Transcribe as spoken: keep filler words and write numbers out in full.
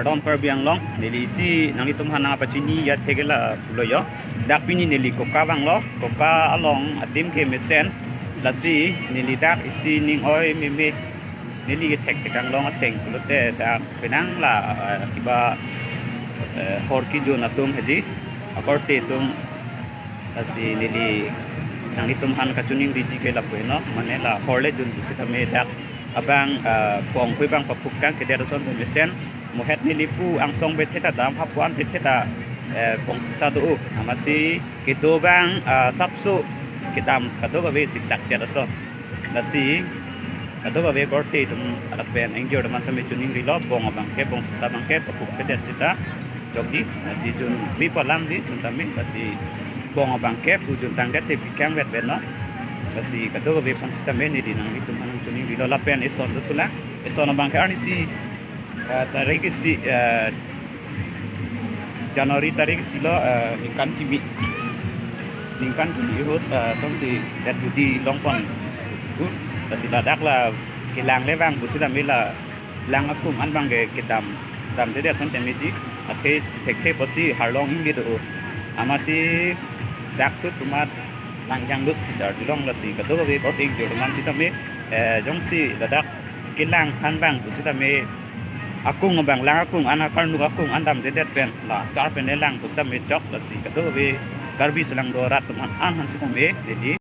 Om Karbi Anglong, neli isi nanglitumphan nangpachini ya thekela pulo yo. Dak pini neli Koka vanglo, Koka along adim ke mesen, lasi neli dak isi ning oi meme, neli kethek Tekanglong ateng pulote dak penang la, eh, kiba, eh, hor kejun atum hedi, akorte atum, lasi neli nanglitumphan kachiningriji ke lapu heno, mane la hor le jun pusitame dak abang, eh, pongkhui abang paphuk tangkedet ason mesen, mohet neli pu angsong bethe ta dam hapuan bethe ta, eh, pongsisa do, amatsi kedo abang, eh, sapso kedam kadokave siksak chet ason. Lasi kadokave korte atum lapen ingjir atum an sitame chiningrilo, pong abang ke, pongsisa abang ke paphuk kedet sita chokji, lasi jun pi palam di jun tame, lasi pong abang ke pu jun tangdet te pikang vet vet no. Lasi kadokave aphan sitame neli nanglitumphan chiningrilo lapen eson do thulang, eson abang ke arnisi, eh, tarik isi, eh, January tarik isi lo, eh, ningkan kimi. Ningkan kimi ahut, eh, tongsi det budi longpon. Uh, lasi ladak la kelang le vang pusitame la lang akung an abang ke kedam, damdedet ason tame di. Athe thekthe pusi harlong ingli do. Amatsi sak thut tumat lang janglut sisar julong, lasi kadokave korte ingjir atum an sitame, eh, jongsi ladak kelang aphan abang pusitame akung abang, lang akung an, akarnuk akung an damdedet pen la char pen le lang pusitame chok, lasi kadokave Karbi selang do rat atum an aphan sitame neli